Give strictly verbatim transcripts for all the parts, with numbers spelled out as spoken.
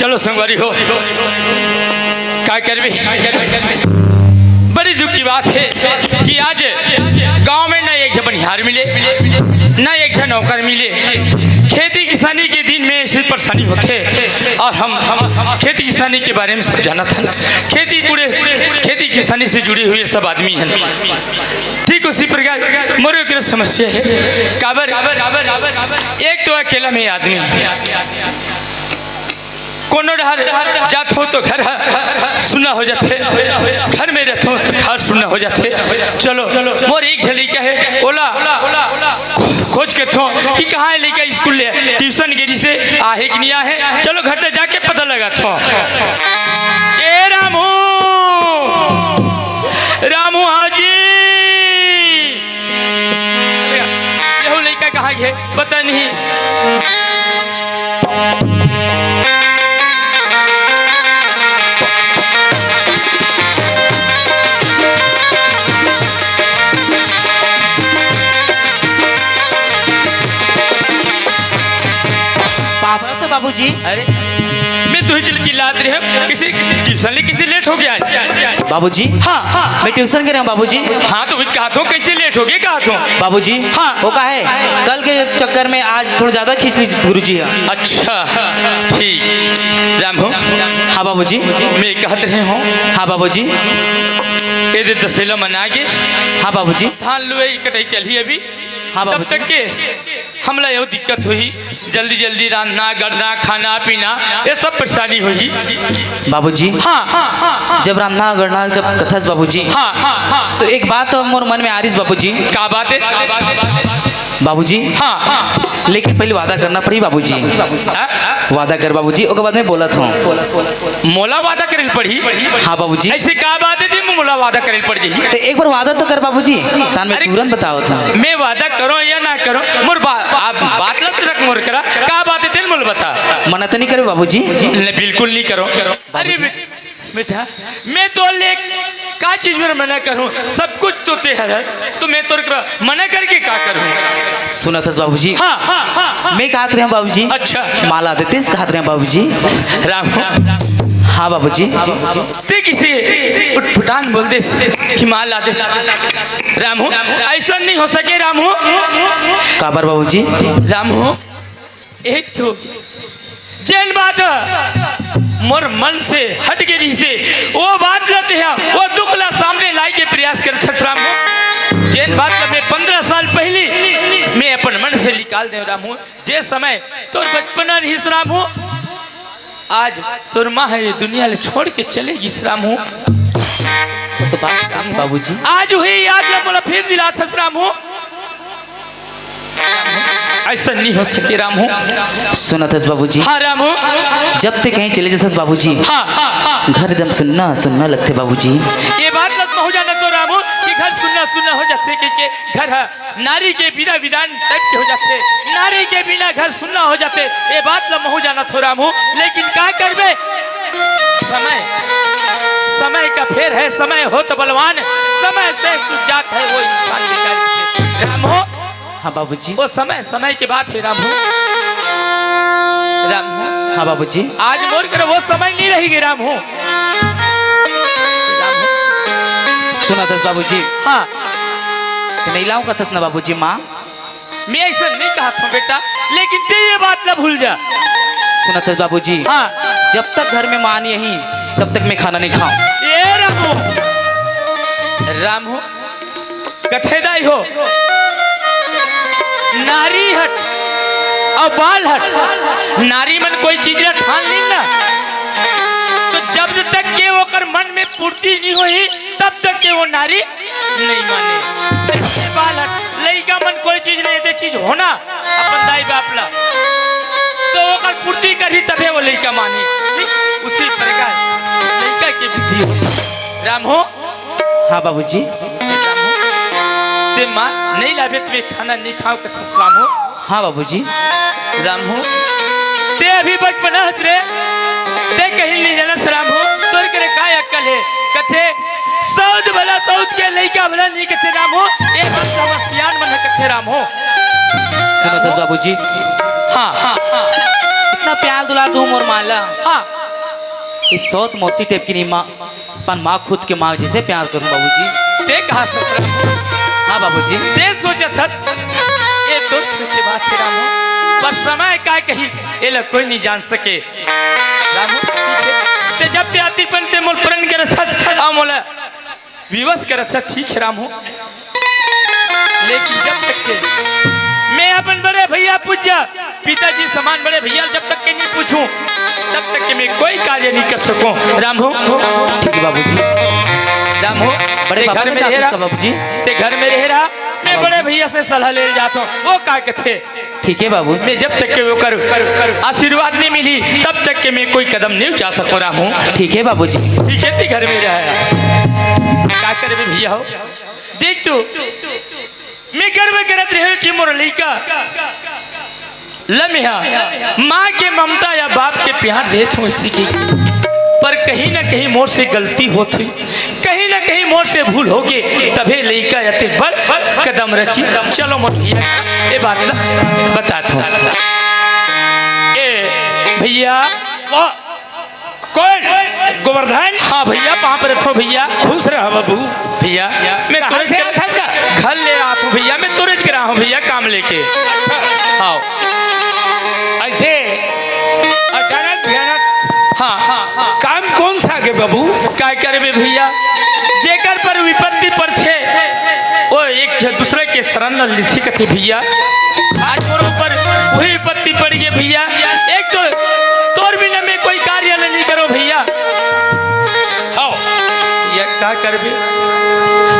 चलो संगवारी हो, का करबे? बड़ी दुख की बात है कि आज गांव में ना एक झन बनिहार मिले, ना एक झन नौकर मिले। खेती किसानी के दिन में ऐसी परेशानी होथे और हम, हम खेती किसानी के बारे में सब जानत हन। खेती कुड़े, खेती किसानी से जुड़े हुए सब आदमी हन। ठीक उसी प्रकार मोरो के समस्या है। काबर, एक तो अकेला में आदमी है, कोनो डहर जात हो तो घर ह सुन्ना हो जाथे, घर में रहत हो तो घर सुन्ना हो जाथे। चलो, मोर एक झन लइका है, ओला खोज करथो कि कहाँ है लइका, स्कूल ले ट्यूशन गे रिहिसे, आहे कि नहीं आहे। चलो घर तक जाके पता लगाथो। ए रामू, रामू हाजी, यहू लइका कहाँ गे? पता नहीं। पापा तो बाबूजी। अरे, मैं तुही चिल्लात रहे हूँ, किसी ट्यूशन ले किसी लेट हो गया है। बाबूजी, हाँ, हाँ। मैं ट्यूशन गे रहे हूँ बाबूजी। हाँ, तो कहा तो कैसे लेट हो गया, कहा तो। बाबूजी, हाँ। वो का है, कल के चक्कर में आज थोड़ा ज्यादा खींच ली गुरुजी है। अच्छा, ठीक। रामू, हाँ बाबूजी। मैं कहत रहे हूँ, हाँ बाबूजी। ये दे दसेला मना के, हाँ बाबूजी। धान लुए कटाई चली अभी। हाँ तब बाबूजी। तक के हमला यहू दिक्कत होही, जल्दी जल्दी रांधना गढ़ना, खाना पीना, ये सब परेशानी होही। बाबूजी, हाँ, हाँ, हाँ, हाँ। जब रांधना गढ़ना जब कथस बाबूजी, हाँ, हाँ, हाँ। तो एक बात तो मोर मन में आ रहीस बाबूजी। का बात है? बाबूजी, हाँ, हाँ। लेकिन पहले वादा करना पड़ी बाबूजी। हाँ? वादा कर बाबूजी, ओकर बाद में बोलत हूँ। मोला वादा करे पड़ी? हाँ बाबूजी। ऐसे का बात है जी, मोला वादा करे पड़ जाही? तो एक बार वादा तो कर बाबूजी, तान मैं अरे, तुरंत बतावत हूँ। मैं वादा करो या ना करो, मोर बा-, आप बात ला तो रख मोर करा, का बात है तेल मोला बता। मना तो नहीं करे बाबूजी? नहीं, बिल्कुल नहीं करो। अरे बे-, बेटा, मैं तो ले का चीज में मना करूँ, सब कुछ तो ते हर है, तो मैं तोर करा मना करके का करूँ? सुनत हस बाबूजी? हाँ, हाँ, हाँ, हाँ। मैं कहत रहे हूँ बाबूजी। अच्छा। माला देते कहत रहे हूँ बाबूजी। रामू। हाँ बाबूजी। ते किसे उटपुटान बोल दे कि माला दे। रामू, ऐसा नहीं हो सके रामू। काबर बाबूजी? रामू, एक तो जेन बात मोर मन से हट के रहिसे, वो बात ला ते हा, वो दुख ला सामने लाई के प्रयास करत हस रामू। जेन बात ला मैं पंद्रह साल पहली मैं अपन मन से निकाल दे रामू। जे समय तोर बचपना रहिस रामू, आज तोर माँ ह ये दुनिया ले छोड़ के चले गिस रामू। तो बात रामू। बाबूजी। आज वही याद ला मोला फिर दिलात हस रामू। ऐसा नहीं हो सके रामू। सुनत हस बाबूजी। हाँ रामू। जब ते कहीं चले जाथस बाबूजी, हाँ, हाँ, हाँ। घर एकदम सुन्ना सुन्ना लगथे बाबूजी। ये बात लग महू जाना तो रामू कि घर सुन्ना सुन्ना हो जाथे, के, के घर ह नारी के बिना विधान टाइप के हो जाथे, नारी के बिना घर सुन्ना हो जाथे। ये बात ल महू जाना थो रामू, लेकिन का करबे? समय, समय का फेर है, समय हो तो बलवान, समय से चूक जात है वो इंसान बेचारे। रामू, हाँ बाबूजी। वो समय, समय के बात है रामू। रामू। हाँ बाबूजी। आज मोर कर वो समय नहीं रही गे रामू। सुनत हस बाबूजी। हाँ। नहीं लाऊं कथस ना बाबूजी माँ। मैं ऐसा नहीं कहा था बेटा, लेकिन ते ये बात ना भूल जा। सुनत हस बाबूजी। हाँ। जब तक घर में माँ नहीं आई, तब तक मैं खाना नहीं खाऊं। ये रामू, रामू, कथे दाई हो, नारी हट और बाल हट, नारी मन कोई चीज ना ठान ली ना, तो जब तक के ओकर मन में पूर्ति नहीं होही, तब तक के वो नारी नहीं माने। जैसे बाल हट, लइका मन कोई चीज नहीं, ऐसे चीज होना अपन दाई बाप ला, तो ओकर पूर्ति करही तभे वो लइका माने। ठीक उसी प्रकार लइका के बुद्धि हो। राम हो। हाँ बाबूजी। ते माँ नहीं लाबे तो मैं खाना नहीं खाओ कथस राम हो। हाँ बाबूजी। राम हो। ते अभी बचपना हस रे, ते कहीं नहीं जानस राम हो। तोर करे काय अक्कल है? कथे सौत भला सौत के लइका भला नहीं कथे राम हो। एक बात समझ सियान मन कथे राम हो। सुनत हस बाबूजी। हाँ, हाँ, हाँ। प्यार दुलार दूं मोर माँ ला। हाँ। इस सौत मौसी टेप की नी माँ, अपन माँ खुद के माँ जैसे प्यार करूं बाबूजी। ते कहा ससुरा? हाँ बाबूजी। ते सोचत हस, ये तो छोटे बात है रामू, पर समय का कही, ये ला कोई नहीं जान सके। रामू, ते जब ते आती पन ते मोर प्रण के रसस, आ मोला विवश के रसस, ठीक है रामू। लेकिन जब तक के मैं अपन बड़े भैया पूज्य पिताजी समान बड़े भैया जब तक के नहीं पूछूं, तब तक के मैं कोई कार्य नहीं कर सकूं। रामू, ठीक है बाबूजी। रामू, बड़े ते पापा घर ने में कहा रहे रहा, बाबूजी? ते घर में रहे रहा, मैं बाबूजी। बड़े भैया से सलाह ले जाता हूँ, वो का कहते। ठीक है बाबू। मैं जब तक के वो कर, कर, कर आशीर्वाद नहीं मिली, तब तक के मैं कोई कदम नहीं उठा सकूं रामू। ठीक है बाबूजी। ठीक है, ते घर में रहा। का करबे भैया हो? देख तू, मैं गर्व करत रहे कि मोर लइका लम्हा माँ के ममता या बाप के प्यार देत हो इसी की, पर कहीं ना कहीं मोर से गलती होत हुई, कहीं ना कहीं मोर से भूल होगे, तभे लइका अति बड़ कदम रखी। चलो मोर भैया, ये बात ला बतात हूँ। ए भैया, वाह, कौन? गोवर्धन? हाँ भैया, पाँव परत हूँ भैया। खुश रह बाबू। भैया, मैं कहाँ तुरंत से कर-, आया था का? घर ले आत हूँ भैया, मैं तुरंत करा हूँ भैया, काम लेके। हाँ। ऐसे अचानक भयानक हाँ, हाँ, हाँ। काम कौन सा आगे बाबू? काय करबे भैया, जेकर पर विपत्ति परथे, वो एक झ-, दूसरे के शरण ल लिथी कथे भैया। आज मोर ऊपर वही विपत्ति पड़ गई भैया। एक तो तोर बिना मैं कोई कार्य ल नहीं करो भैया। आओ। ये का करबे?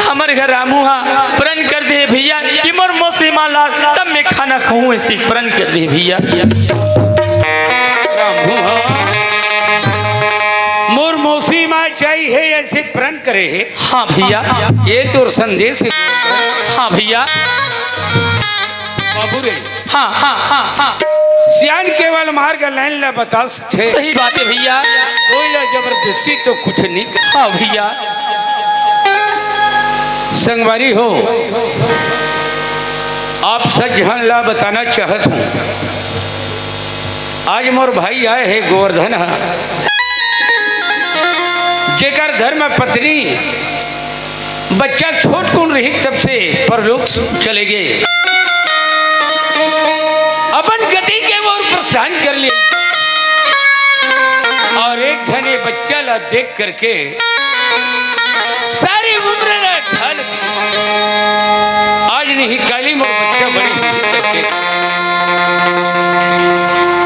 हमर घर रामू हा प्रण कर दे भैया कि मोर मौसी माँ ला तब मैं खाना खाऊं, ऐसी प्रण कर दे भैया। रामू हा मोर मौसी माँ चाही है, ऐसे प्रण करे है। हाँ भैया। ये तोर संदेश है। हाँ भैया। बाबू रे। हाँ, हाँ, हाँ, हाँ। सियान केवल मार्ग लाइन ला बता सकथे। सही बात है भैया। कोई ला जबरदस्ती तो कुछ नहीं कर। हाँ भैया। संगवारी हो, आप सज्जन ला बताना चाहत हूँ, आज मोर भाई आए है गोवर्धन हा, जेकर धर्म पत्नी बच्चा छोट कुन रही तब से परलोक चले गए, अपन गति के ओर प्रस्थान कर लिए। और एक झने बच्चा ला देख करके सारी उम्र ला ढाल दी। आज नहीं काली मोर बच्चा बड़े होही करके।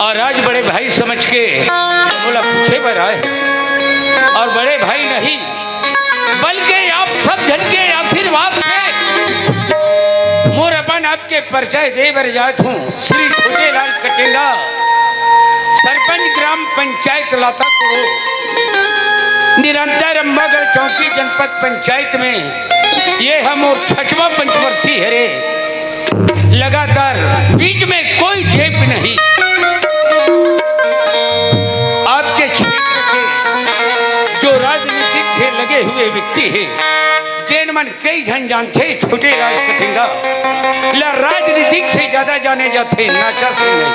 और आज बड़े भाई समझ के बोला पूछे बर आए। और बड़े भाई नहीं, बल्कि आप सब झन के आशीर्वाद से मोर अपन आपके परिचय दे बर जात हूँ। श्री छोटेलाल कटेंगा, सरपंच ग्राम पंचायत लाता करो, निरंतर अम्बागढ़ चौकी जनपद पंचायत में ये हम और छठवां पंचवर्षी हरे। लगातार बीच में कोई gap नहीं। आपके क्षेत्र के जो राजनीतिक से लगे हुए व्यक्ति हैं, जेन मन कई झन जानथे छोटेलाल कटिंगा ला राजनीतिक से ज्यादा जाने जाथे, नाचा से नहीं।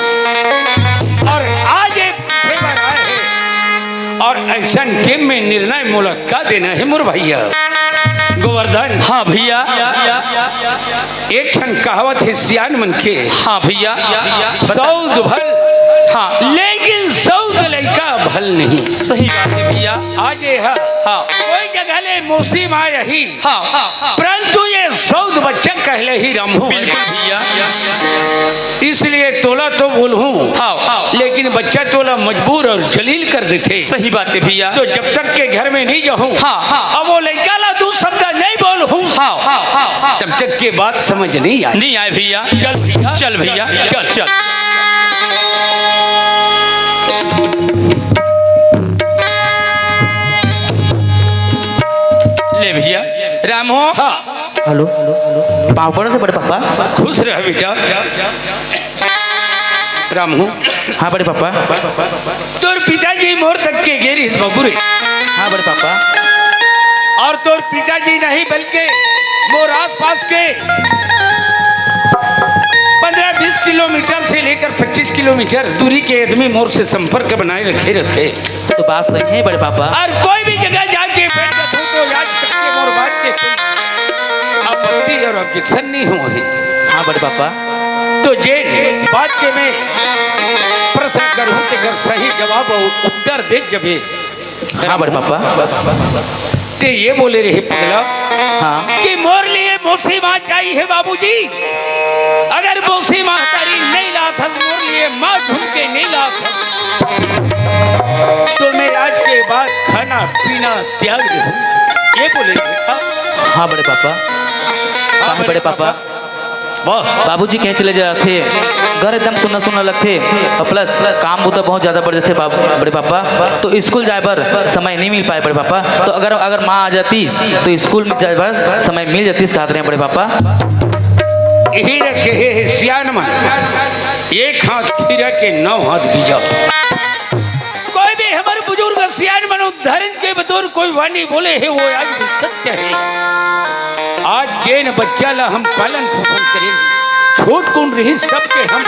और आज ये पूछे बर आए हैं और ऐसन टीम में निर्णय मोला का देना है मोर भैया गोवर्धन। हाँ भैया। एक ठन कहावत है सियान मन के। हाँ भैया। सौद भल। हाँ। लेकिन सौद लइका भल नहीं। सही बात है भैया। आज ये है। हाँ। कोई जगह ले मौसी माँ यही। हाँ, हाँ, हाँ। परंतु ये सौद बच्चा कहले ही रामू है। बिल्कुल भैया। इसलिए तोला तो बोलूं, हाँ, हाँ। लेकिन बच्चा तोला मजबूर और जलील कर देथे। सही बात है भैया। तो जब तक के घर में नहीं जाऊं, हाँ, हाँ। अब वो लइका ला दू शब्द नहीं बोलूं, हाँ, हाँ, हाँ, हाँ। तब तक के बात समझ नहीं आए। नहीं आए भैया। चल भैया। चल भैया। चल, चल। ले भैया, रामू। हाँ। हेलो, पाँव पड़त हे बड़े पापा। खुश रह बेटा। रामू। हाँ बड़े पापा। तोर पिताजी मोर तक के गे रिहिस बाबू रे। हाँ बड़े पापा। और तोर पिताजी नहीं बल्कि मोर आसपास के पन्द्रह बीस किलोमीटर से लेकर पच्चीस किलोमीटर दूरी के आदमी मोर से संपर्क बनाए रखे रथे। तो बात सही है बड़े पापा। और कोई भी जगह जाके बैठ जाथो तो याद करके मोर बात के कोई आपत्ति और ऑब्जेक्शन नहीं होही। हाँ बड़े पापा। तो जे बात के मैं प्रश्न करूँ, तेकर सही जवाब और उत्तर दे जबे। हाँ बड़े पापा। ते ये बोले रहे पगला, हाँ। कि मोर लिए मौसी माँ चाहिए बाबूजी। अगर मौसी महतारी नहीं लाथस मोर लिए माँ ढूंढ के नहीं लाथस, तो मैं आज के बाद खाना पीना त्याग दूँ। ये बोले रहे। हाँ बड़े पापा। हाँ बड़े पापा। बाबूजी कहीं चले जाथे, घर एकदम सुन्ना सुन्ना लगथे और प्लस काम बुता बहुत ज्यादा बढ़ जाथे बाब-, बड़े पापा। तो स्कूल जाए बर समय नहीं मिल पाए बड़े पापा। तो अगर, अगर माँ आ जातीस तो स्कूल में जाए बर समय मिल जातीस, कहत रहे बड़े पापा। यही रखे हे सियान मन, एक हाथ खीरा के नौ हाथ बीजा। कोई भी हमर बुजुर्ग सियान मन उद्धरण के बतौर कोई वाणी बोले हे, वो आज भी सत्य हे। आज जेन बच्चा ला हम पालन पोषण करेन, छोट कुन रहिस तब के हम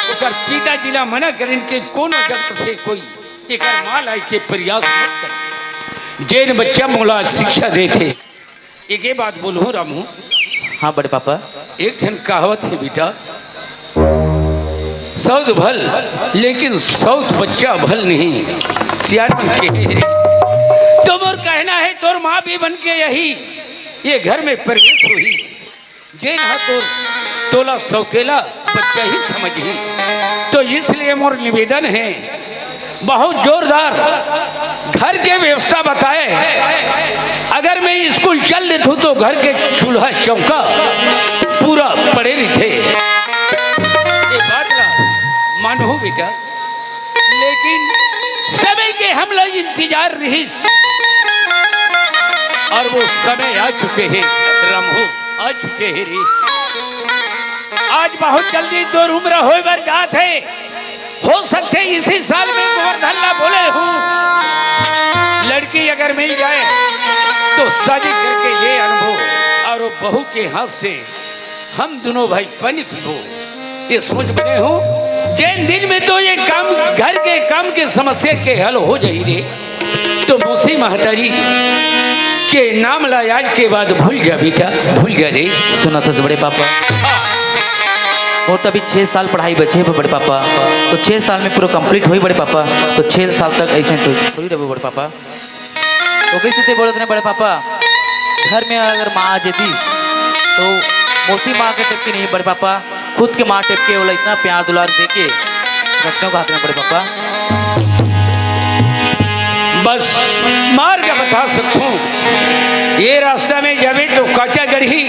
ओकर पिताजी ला मना करेन के कोनो जगह से कोई एकर माँ लाए के प्रयास मत कर। जेन बच्चा मोला शिक्षा देथे, एके बात बोलहूँ रामू। हाँ बड़े पापा। एक ठन कहावत हे बेटा, सौत भल, लेकिन सौत बच्चा भल नहीं। सियान मन के हे। तो मोर कहना हे, तोर माँ भी बन के यही ये घर में प्रवेश होही। जेन ह तोर, तोला सौतेला बच्चा ही समझही। तो इसलिए मोर निवेदन हे, बहुत जोरदार घर के व्यवस्था बताए। अगर मैं स्कूल चल देथूं तो घर के चूल्हा चौका पूरा पड़े रहिथे। ये बात ला मानहू बेटा, लेकिन समय के हमला इंतजार रहिस और वो समय आ चुके हे रामू, आ चुके हे रे। आज बहुत जल्दी तोर उम्र होए बर जात हे। हो सकथे इसी साल में गोवर्धन ला बोले हूँ, लड़की अगर मिल जाए तो शादी करके ले आनबो और वो बहू के हाथ से हम दोनों भाई पानी पीबो। ये सोच बने हूँ, जेन दिन में तो ये काम, घर के काम के समस्या के हल हो जाही रे। तो मौसी महतारी के नाम ला आज के बाद भूल जा बेटा, भूल जा रे। सुनत हस बड़े पापा, हाँ। मोर तो अभी छह साल पढ़ाई बचे हे बड़े पापा, तो छह साल में पूरा complete होही बड़े पापा, तो छह साल तक ऐसे तो होही रहबो बड़े पापा। तो कैसे ते बोलत रहे बड़े पापा, घर में अगर माँ आ जाती तो मौसी माँ के टपकी नहीं बड़े पापा, खुद के माँ टपके वाला इतना प्यार दुलार दे के रखने को हाथ में बड़े पापा। बस मार्ग बता सकूं, ये रास्ता में जाबे तो काचा गढ़ी,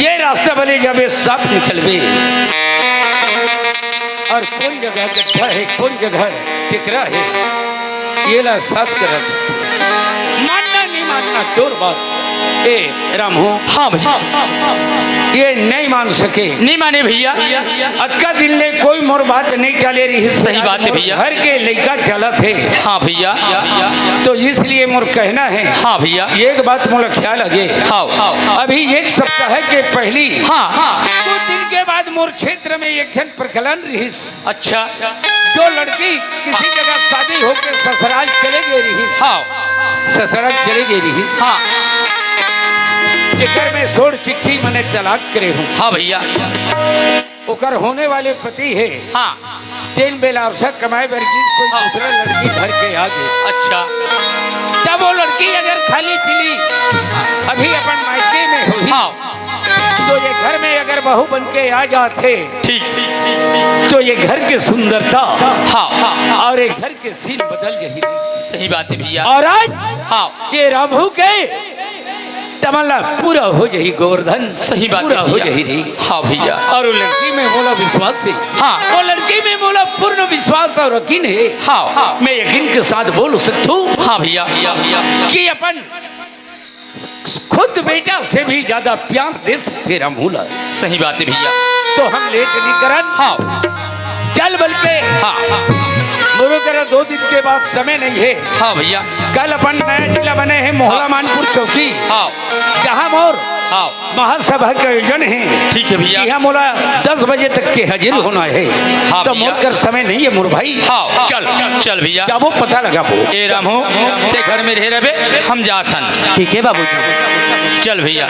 ये रास्ता बले जाबे साफ निकलबे। और कौन जगह गड्ढा है, कौन जगह टिकरा है, ये ला साफ करा सकूं। मानना नहीं मानना तोर बात। ए रामू। हाँ भैया। ये नहीं मान सके। नहीं माने भैया। अतका दिन ले कोई मोर बात नहीं टाले रही। सही बात है भैया। घर के लइका टालत हे। हाँ भैया। तो इसलिए मोर कहना है। हाँ भैया। एक बात मोला ख्याल लगे। हाँ। अभी एक सप्ताह के पहली। हाँ। कुछ दिन के बाद मोर क्षेत्र में एक जन प्रकरण रही। अच्छा। जो लड़की किसी जगह शादी होकर ससुराल चले गए रही। हाँ। ससुराल चले गए रही। हाँ। जेकर में सोड़ चिट्ठी मने तलाक करे हूँ। हाँ भैया। ओकर होने वाले पति है। हाँ। तेन बेलावसा कमाए बर गीस कोई हाँ। दूसरा लड़की घर के आ गए। अच्छा। तब वो लड़की अगर खाली पीली अभी अपन मायके में होही, हाँ। तो ये घर में अगर बहू बन के आ जाते, ठीक। तो ये घर की सुंदरता हाँ। और ये घर के सीन बदल गई। सही बात है भैया। और आज हाँ। ये रामू के तमन्ना पूरा हो जाही गोवर्धन। सही बात है पूरा हो भैया। जाही रे। हाँ भैया। और वो लड़की में मोला विश्वास है। हाँ। वो लड़की में मोला पूर्ण विश्वास और यकीन है। हाँ। मैं यकीन के साथ बोल सकता हूँ हाँ भैया। कि अपन खुद बेटा से भी ज्यादा प्यार दे सकते रामू ला। सही बात है भैया। तो हम लेट नहीं करन। हाँ। चल बल के। हाँ। मोरो करा दो दिन के बाद समय नहीं है। हाँ भैया। कल अपन नया जिला बने हैं मोहला हाँ। मानपुर चौकी। हाँ। जहाँ मोर हाँ। महासभा के आयोजन हे। ठीक है भैया। इहाँ मोला दस बजे तक के हाजिर होना हे। हाँ तो भैया। मोर कर समय नहीं हे मोर भाई। हाँ। चल। चल भैया। जाबो पता लगाबो। ए रामू, ते घर में रहे रहबे, हम जात हन। ठीक है बाबूजी। चल भैया।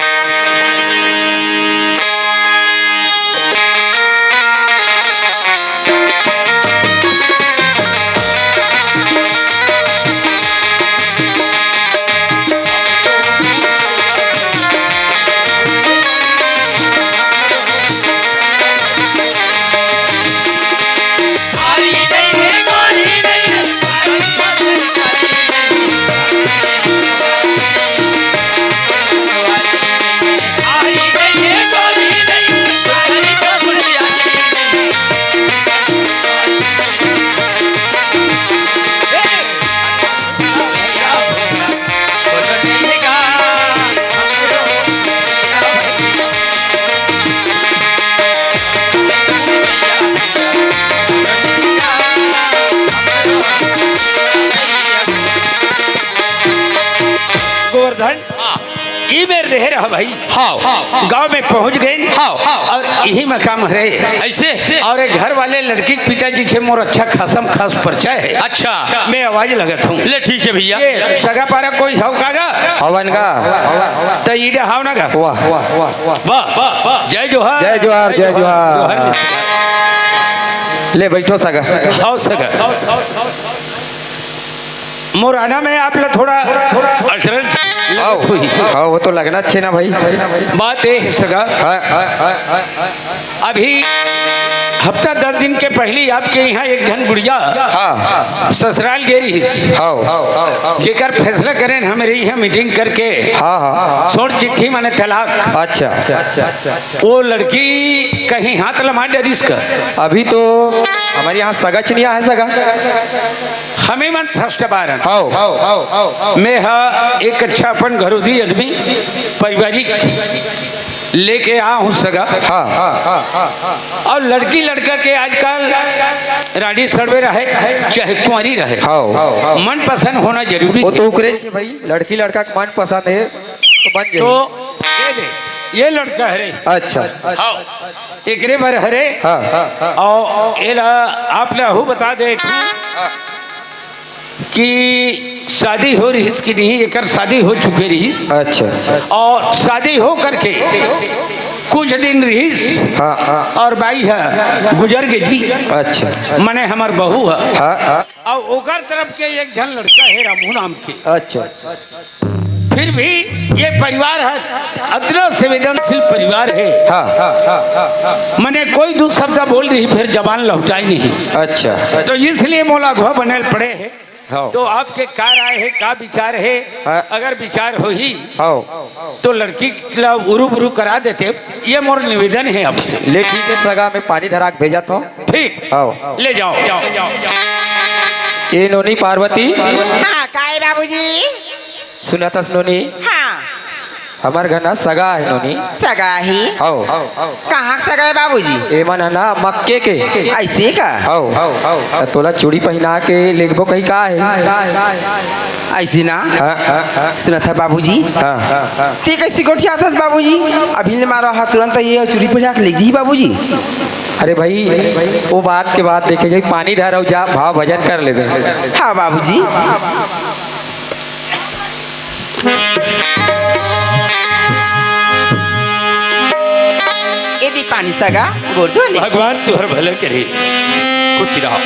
गोवर्धन, हाँ। ई मेर रहे रहा भाई। हाँ, हाँ, हाँ। गाँव में पहुँच गए। हाँ, हाँ। और इही मकाम हरे। ऐसे? और एक घर वाले लड़की के पिताजी से मोर अच्छा खासम खास परिचय हे। अच्छा। मैं आवाज लगत हूँ। ले ठीक है भैया। ये सगा पारा कोई हव का गा? हवन का। त ईडे हाव ना गा? वाह, वाह, वाह, वाह। वाह, वाह, वाह। जय जोहार। जय जोहार, जय जोहार। जोहार। ले बैठो सगा। हाव सगा। मोर आना में आप ला थोड़ा अचरज लगत होही। हाँ, वो तो लगना अच्छे ना भाई। बात ये हे सगा, हाँ, हाँ, हाँ, हाँ, हाँ। अभी हफ्ता दस दिन के पहली आपके यहाँ एक झन गुड़िया हाँ। ससुराल गे रहिस, हाँ, हाँ, हाँ, हाँ। जेकर फैसला करेन हमरे यहाँ मीटिंग करके हाँ, हाँ, हाँ। छोड़ चिट्ठी माने तलाक। अच्छा, अच्छा, अच्छा, अच्छा। वो लड़की कहीं हाथ लमा डरिस का। अभी तो हमर यहाँ सगा च नइ आय हे सगा। हमें मन फर्स्ट बार हन। हाव। मैं हा एक अच्छा अपन घरोधी आदमी, पारिवारिक लेके आ हूँ सगा। हाँ। और लड़की लड़का के आजकल रानी सड़वे रहे, चाहे कुंवारी रहे, हाव। मनपसंद होना जरूरी वो हे। तो ओकरे से भाई, लड़की लड़का के मनपसंद हे, तो बन जाही। तो ये दे, ये लड़का हरे। अच्छा। हाँ, एकरे बर हरे। हाँ, हाँ, हाँ। और एला आप ला हु बता दे कि शादी हो रहिस कि नहीं, एकर शादी हो चुके रहिस। अच्छा। और शादी हो करके कुछ दिन रहिस हाँ, हाँ। और बाई ह गुजर गे जी। अच्छा। मने हमर बहू ह। हाँ, हाँ। और ओकर तरफ के एक झन लड़का हे रामू नाम के। अच्छा। फिर भी ये परिवार ह अतना संवेदनशील परिवार हे। हाँ, हाँ, हाँ, हाँ, हाँ। मने कोई दू शब्द बोल रही, फिर जबान लहुटाई नहीं। अच्छा। तो इसलिए मोला अगुवा बने ल पड़े हे। हाँ। तो आपके का राय हे, का विचार हे? हाँ। अगर विचार होही, हाँ। तो लड़की ला उरू बुरू करा देते, ये मोर निवेदन हे आपसे। ले ठीक हे सगा, मैं पानी धरा के भेजत हूँ। ठीक। आओ। ले जाओ। ए नोनी पार्वती। हाँ, काय बाबूजी? सुनत हस नोनी? हाँ। हमर घर ना सगा हे नोनी। सगा हे? हौ। कहाँ के सगा हे बाबूजी? एमन ह ना मक्के के। ऐसे का? हौ। त तोला चूड़ी पहिना के लेगबो कही का हे? ऐसे ना? हाँ, हाँ, हाँ। सुनत ह बाबूजी? हाँ, हाँ, हाँ। ते कैसे गोठियात हस बाबूजी? अभी ले मारो हाथ तुरंत ये चूड़ी पहिना के लेग जी बाबूजी। अरे भाई, वो बात के बाद देखे जाई, पानी धर अउ जा, भाव भजन कर लेबे। हाँ बाबूजी। ए दे पानी सगा, गोड़ धो ले। भगवान तुहर भला करे, खुश रहा।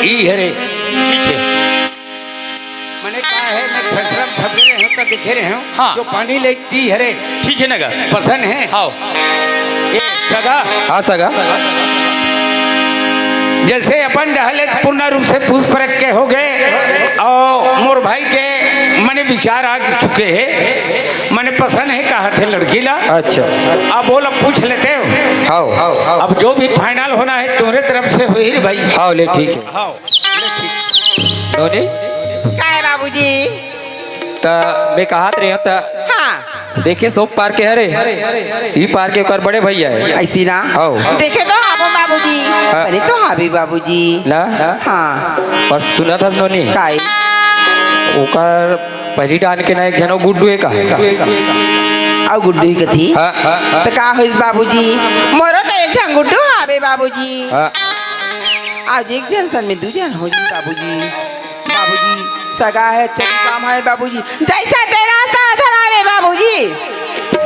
ई हरे। ठीक हे। मने का हे, मैं फसरम फसरे हूँ तो दिखे रहे हूँ। हाँ। जो पानी ले दी हरे। ठीक हे ना गा? पसंद हे? हाँ। ए, सगा। हाँ, सगा। जैसे अपन डहले पूर्ण रूप से पूछ परख के हो गए और मोर भाई के मने विचार आ चुके हे, मने पसंद हे कहा थे लड़की ला। अच्छा। अब वो लोग पूछ लेते हो। हाँ, हाँ, हाँ। अब जो भी फाइनल होना हे तुम्हारे तरफ से होही रे भाई। हाँ, ले ठीक हे। हाँ। नोनी? काय बाबूजी? त मैं कहत रहे हूँ त हाँ। देखे सो पार के हरे, ई पार के ओकर बड़े भैया हे। ऐसी ना? हौ। देखे तो हाबो बाबूजी। हाँ। अरे तो हाबी बाबूजी। ना? हाँ। पर सुनत हस नोनी? काय? ओकर पहिली डाहन के ना एक झन अउ गुड्डू हे का? अउ गुड्डू ही कथी? हाँ, हाँ, हाँ। त का होइस बाबूजी? मोरो त एक झन गुड्डू हावे बाबूजी। हाँ। आज एक झन सन में दू झन हो जी बाबूजी। बाबूजी, सगा हे, अच्छा के काम हे बाबूजी। जइसे तेरा साथ हरावे बाबूजी,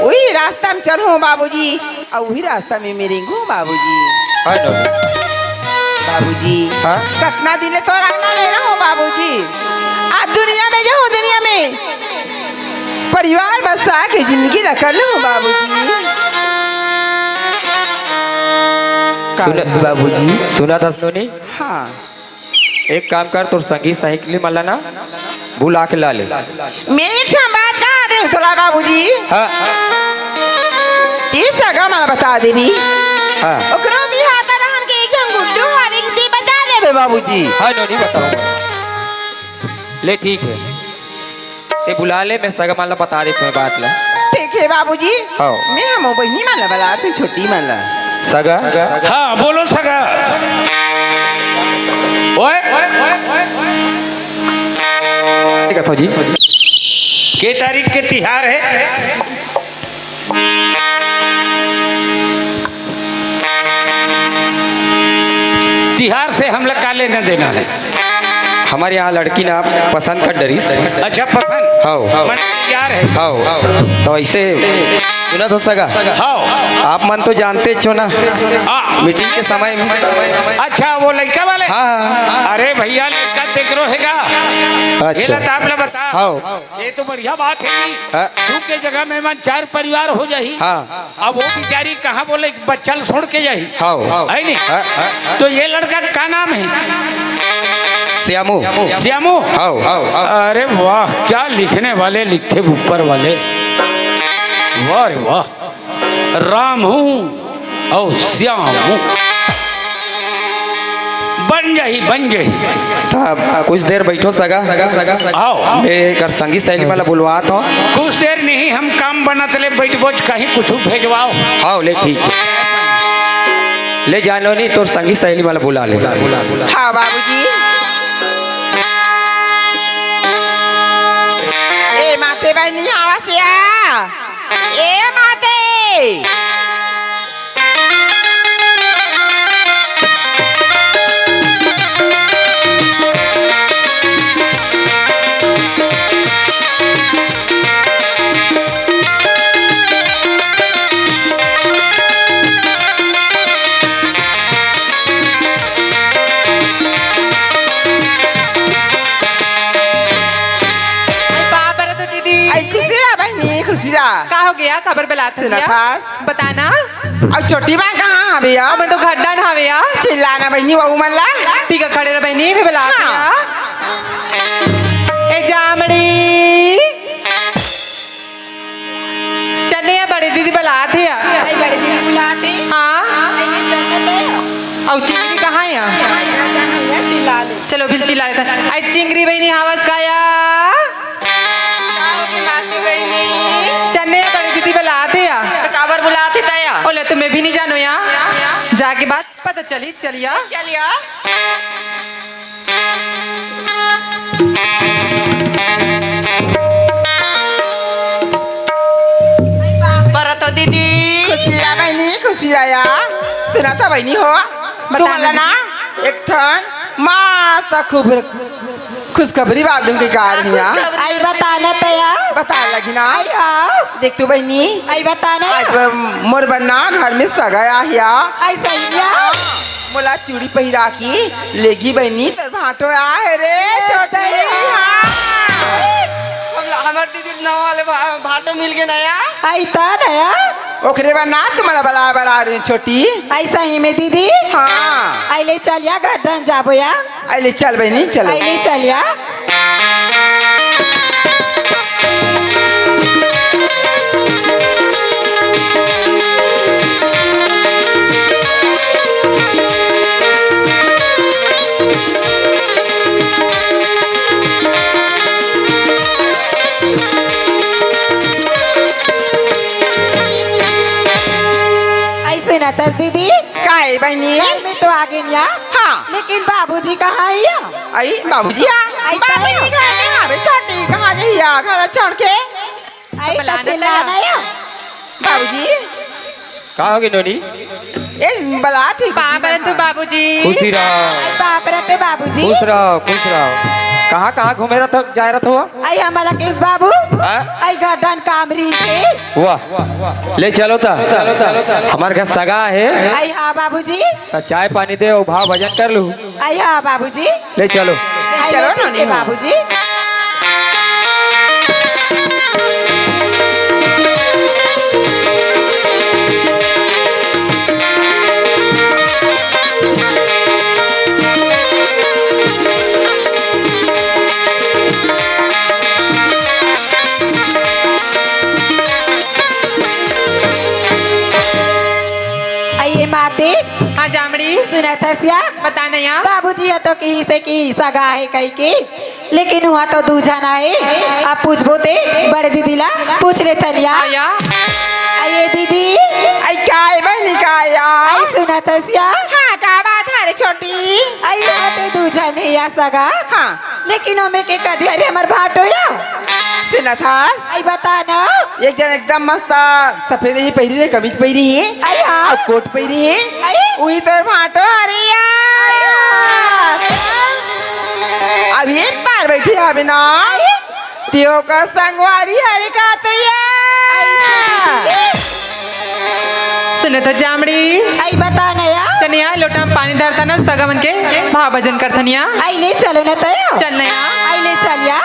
उही रास्ता में चलहूँ बाबूजी। अउ उही रास्ता में मैं रेंगहूँ बाबूजी। हाँ, नोनी। बाबूजी, हाँ? कतना दिन ले तोर आना नइ रहूँ बाबूजी। आज दुनिया में जाहूँ, दुनिया में परिवार बसा के जिंदगी ला कर लूँ बाबूजी। का सुन, बाबूजी? सुनत हस नोनी? हाँ। एक काम कर, तोर संगी सहेली मन ला ना बुला के ला ले। मैं एक ठन बात कहा दे तोला बाबूजी। हाँ। ये सगा मन ला बता देबे। हाँ। ओकरो बिहाव त रहन के एक झन गुड्डू हावे कहिके बता देबे बाबूजी। हाँ नोनी, बताहूँ। ले ठीक हे, ते बुला ले, मैं सगा मन ला बता देथों बात ला। ठीक हे बाबूजी। हाँ। मैं हमर बहिनी मन ला बलाथों, छोटी मन ला। सगा? हाँ, बोलो सगा। ओए। ठीक हे फौजी। के तारीख के तिहार हे? तिहार से हमला का लेना देना हे? हमर यहाँ लड़की ना पसंद कर डरिस। अच्छा, पसंद? हव। मन तैयार हे। हव। त अइसे सुनत हव सगा? हव। आप मन तो जानतेच हो ना, हाँ। मीटिंग के समय में। अच्छा, वो लइका वाले? हाँ, हाँ। अरे भइया, लइका तेकरो हे का? अच्छा। एला त आप ला बता। हव। ये तो बढ़िया बात हे जी। हाँ। दू के जगह में मन चार परिवार हो जाही। हाँ। अब वो बिचारी कहाँ बोले बच्चा ल छोड़ के जाही। हव। हे नहीं? हाँ, हाँ, हाँ। तो ये लड़का का नाम हे? श्यामू। श्यामू? हव। अरे वाह, क्या लिखने वाले लिखथे ऊपर वाले। वाह रे वाह। रामू अउ श्यामू। बन जाही, बन जाही। त कुछ देर बइठो सगा। हव। मैं एकर संगी सहेली मन ला बुलवात हँव। कुछ देर नहीं, हम काम बनत ले बइठबोच, कहीं कुछु भेजवाव। हव, ले ठीक हे। ले जा नोनी, तोर संगी सहेली मन ला बुला ले। हाँ बाबूजी। ए माते बहिनी, आवा से आ। ए माते। अरे बाप रे, तो दीदी। अई खुशी रह बहिनी, खुशी रह। का हो गया? काबर बलात हस? बता ना। अउ छोटी बहिनी कहाँ हवे या? ओमन तो घर डहन हवे या। चिल्ला ना बहिनी, वहू मन ला। ठीक हे, खड़े रह बहिनी, मैं बलात हँव। ए जामड़ी। चल ना या, बड़ी दीदी बलात हे या। अई बड़ी दीदी बलात हे। हाँ। अउ चिंगरी कहाँ हे या? चलो, बिल चिल्ला लेथन। अई चिंगरी बहिनी, हवस का या? का होगे मासी बहिनी? चल ना या, बड़ी दीदी बलात हे या। त काबर बलात हे त या? ओला त मैं भी नहीं जानों या। जाके बाद पता चलही, चल या। चल या। बरतो दीदी। खुशी रह बहिनी, खुशी रह या। सुनत हव बहिनी हो, बता तुमन ला ना। ना एक ठन मस्त खूब खुशखबरी बात दूँ के कार हिया। अई बता ना त या। बता लगी ना। अई हाँ। देख तो बहिनी। अई बता ना। आज ब-, मोर बर ना घर में सगा आही या। अई सही या। मोला चूड़ी पहिरा के लेगी बहिनी, तोर भांटो आहे रे, छोटे सही या। हाँ। हम, हमर दीदी नवा वाले भा-, भांटो मिल गे ना या। अइसन या। ओकरे बर ना तुम्हला बलाए बर आए रहेन छोटी। अइसही में दीदी। हाँ। अई ले चल या, घर डहन जाबो या। अई ले चल बहिनी, चल। अई ले चल या। अइसे ना तस दीदी। काहे बहिनी? घर में तो आ गेन या। हाँ। लेकिन बाबूजी कहाँ हे या? अई बाबूजी आ। अई बाबूजी घर में आवे, छोटी कहाँ या घर छोड़ के। आई तो चिल्लाना या। बाबूजी। का होगे नोनी? ए, बलात ही। बाप रे तू बाबूजी। खुशी रहो। बाप रे तू बाबूजी। खुश रहो, खुश रहो। कहाँ, कहाँ घूमे रहत हो, जाए रहत हो? आई हमला केस बाबू। हाँ? आई घर डान काम रही थे। वाह। ले चलो ता। हमार घर सगा हे। आई हाँ बाबूजी। त चाय पानी दे अउ भाव भजन कर लू। आई हाँ बाबूजी। ले चलो। आई चलो ले नोनी हो। बाबूजी। आइए माते। हाँ जामड़ी। सुनत हस या? बता नया। बाबूजी ह तो कहिसे कि सगा हे कहिके, लेकिन उहाँ तो दू झन आए। अब पूछबो ते बड़े दीदी ला पूछ लेथन या। हाँ या। आइए दीदी। आई का हे बहिनी का या? आई सुनत हस या? हाँ का बात हे रे छोटी? आई उहाँ ते दू झन हे या सगा। हाँ। लेकिन ओमे के कदी हरे हमर भाटो या? सुनत हस? आई बता ना। एक झन एकदम मस्त सफेद ही पहिरी रे, कमीज पहिरी हे। आई हाँ। अउ कोट पहिरी हे। आई। उही तोर भाटो हरे या। आई हाँ। अभी एक बार बैठी हवे ना। आई। ते ओकर संगवारी हरे का तो या। आई। सुनत हस जामड़ी। आई बता ना या। चल नया लोटा म पानी धरता ना, सगा मन के भाव भजन करथन या। आई ले चलो ना तय। चल नया। आई ले चल या।